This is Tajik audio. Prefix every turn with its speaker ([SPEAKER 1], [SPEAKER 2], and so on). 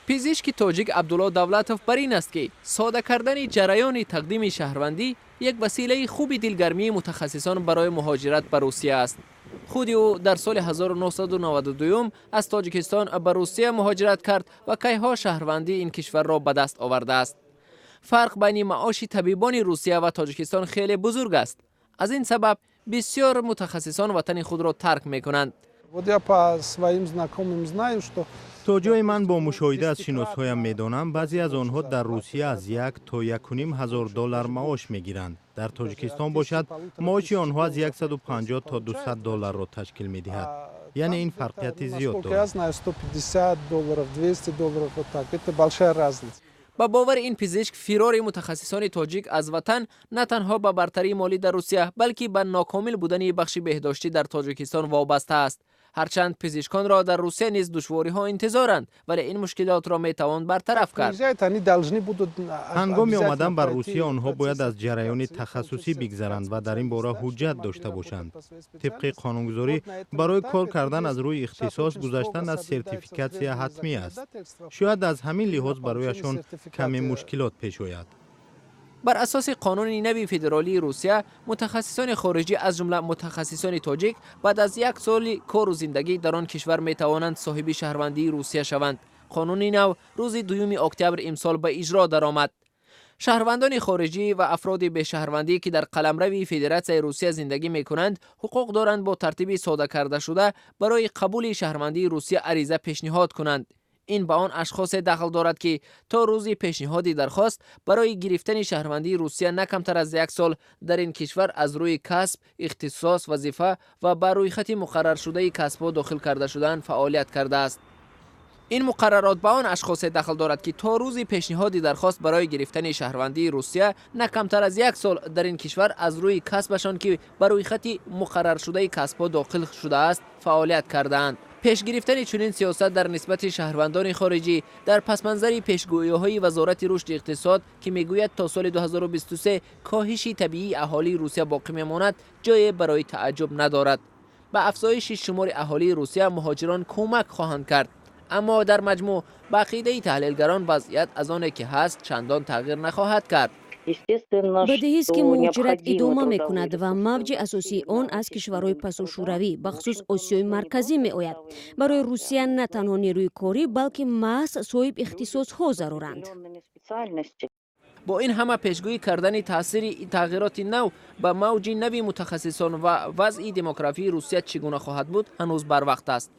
[SPEAKER 1] Пизишки тоҷик Абдулло Давлатов бар ин аст, ки сода кардани ҷараёни тақдими шаҳрвандӣ як василаи хуби дилгармии мутахассисон барои муҳоҷират ба Русия аст. Худи ӯ дар соли 1992 аз Тоҷикистон ба Русия муҳоҷират кард ва кайҳо шаҳрвандии ин кишварро ба даст овардааст. Фарқ байни маоши табибони Русия ва Тоҷикистон хеле бузург аст. Аз ин сабаб бисёр мутахассисон ватани худро тарк мекунанд.
[SPEAKER 2] Вот я по своим знакомым знаю, что
[SPEAKER 3] То ҷое ман бо мушоҳида аз шиносҳоям медонам, баъзе аз онҳо дар Русия аз 1 то 1,5 ҳазор доллар маош мегиранд. Дар Тоҷикистон бошад, маоши онҳо аз 150 то 200 долларро ташкил медиҳад. Яъне ин фарқияти зиёд
[SPEAKER 2] Насколько я
[SPEAKER 3] дорад.
[SPEAKER 2] знаю, 150 долларов, 200 долларов, вот так. Это большая разница.
[SPEAKER 1] Ба бовари ин пизишк, фирори мутахассисони тоҷик аз ватан на танҳо ба бартарии молӣ дар Русия, балки ба нокомил будани бахши беҳдоштӣ дар Тоҷикистон вобаста аст. Ҳарчанд пизишконро дар Русия низ душвориҳо интизоранд, вале ин мушкилотро метавон бартараф кард.
[SPEAKER 2] Приезжают, они должны будут
[SPEAKER 3] Ҳангоми омадан ба Русия онҳо бояд аз ҷараёни тахассусӣ бигзаранд ва дар ин бора ҳуҷҷат дошта бошанд. Тибқи қонунгузорӣ, барои кор кардан аз рӯи ихтисос гузаштан аз сертификатсия ҳатмӣ аст. Шояд аз ҳамин лиҳоз барояшон каме мушкилот пеш ояд.
[SPEAKER 1] Бар асоси қонуни нави федералии Русия, мутахассисони хориҷӣ, аз ҷумла мутахассисони тоҷик, баъд аз як соли кору зиндагӣ дар он кишвар метавонанд соҳиби шаҳрвандии Русия шаванд. Қонуни нав рӯзи 2 октябр имсол ба иҷро даромад. Шаҳрвандони хориҷӣ ва афроди бешаҳрвандӣ, ки дар қаламрави Федератсияи Русия зиндагӣ мекунанд, ҳуқуқ доранд бо тартиби сода кардашуда барои қабули шаҳрвандии Русия ариза пешниҳод кунанд. Ин ба он ашхосе дахл дорад, ки то рӯзи пешниҳоди дархост барои гирифтани шаҳрвандии Русия на камтар аз як сол дар ин кишвар аз рӯи касб, ихтисос, вазифа ва ба рӯйхати муқарраршудаи касбҳо дохил карда шудаанд фаъолият кардааст. Ин муқаррарот ба он ашхосе дахл дорад, ки то рӯзи пешниҳоди дархост барои гирифтани шаҳрвандии Русия на камтар аз як сол дар ин кишвар аз рӯи касбашон, ки ба рӯйхати муқарраршудаи касбҳо дохил шудааст, фаъолият кардаанд. Пешгирифтани чунин сиёсат дар нисбати шаҳрвандони хориҷӣ дар пасманзари пешгӯиҳои Вазорати рушди иқтисод, ки мегӯяд, то соли 2023 коҳиши табиии аҳолии Русия боқӣ мемонад, ҷое барои тааҷҷуб надорад. Ба афзоиши шумори аҳолии Русия муҳоҷирон кӯмак хоҳанд кард, аммо дар маҷмӯъ, ба ақидаи таҳлилгарон, вазъият аз оне ки ҳаст чандон тағйир нахоҳад кард.
[SPEAKER 4] Бадеҳист, ки муҳоҷират идома мекунад ва мавҷи асосии он аз кишварҳои пасошӯравӣ, бахусус Осиёи Марказӣ, меояд. Барои Русия на танҳо нерӯи корӣ, балки маҳз соҳиб ихтисосҳо заруранд.
[SPEAKER 1] Бо ин ҳама, пешгӯӣ кардани таъсири тағйироти нав ба мавҷи нави мутахассисон ва вазъи демографии Русия чӣ гуна хоҳад буд, ҳанӯз барвақт аст.